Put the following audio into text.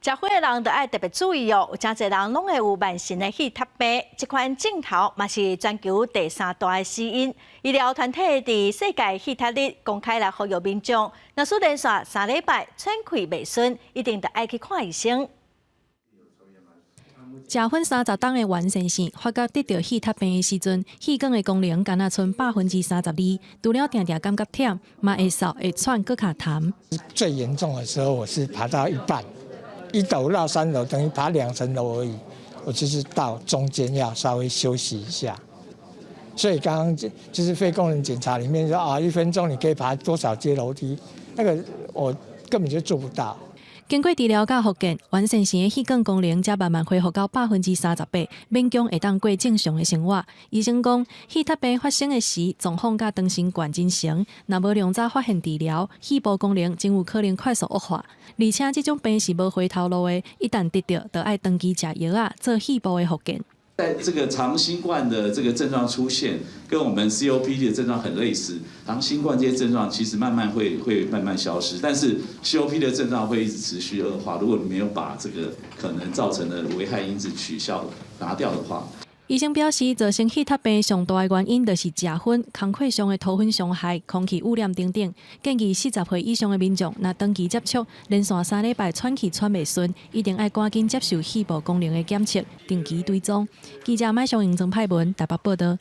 食薰的人就愛特別注意哦，有誠濟人攏會有慢性的氣窒病，這款症頭嘛是全球第三大的死因。醫療團體佇世界氣窒日公開來呼籲民眾，若是連續3禮拜喘氣袂順，一定著愛去看醫生。食薰30冬的袁先生發覺得著氣窒病的時陣，氣管的功能干焦賰32%，除了定定感覺忝，嘛會嗽會喘，閣較痰。最嚴重的時候，我是爬到一半。1樓到3樓，等於爬2層樓而已。我就是到中間要稍微休息一下。所以剛剛就是肺功能檢查裡面說啊，1分鐘你可以爬多少階樓梯？那個我根本就做不到。經過治療佮復健，袁先生的氣管功能才慢慢恢復到38%，勉強會當過正常的生活。醫生講，氣窒病發生的時，狀況佮長新冠真像，若無量早發現治療，肺部功能真有可能快速惡化。而且這種病是無回頭路的，一旦得著，就愛長期食藥仔做肺部的復健。在這個長新冠的這個症狀出現，跟我們 COPD 的症狀很類似。長新冠這些症狀其實慢慢會慢慢消失，但是 COPD 的症狀會一直持續惡化。如果你沒有把這個可能造成的危害因子取消拿掉的話，醫生表示，造成氣窒病上大的原因就是食薰、工課上的塗粉傷害、空氣污染等等。建議40歲以上的民眾，若長期接觸，連續3禮拜喘氣喘袂順，一定愛趕緊接受肺部功能的檢測，定期追蹤。記者麥尚瑩、曾派文台北報道。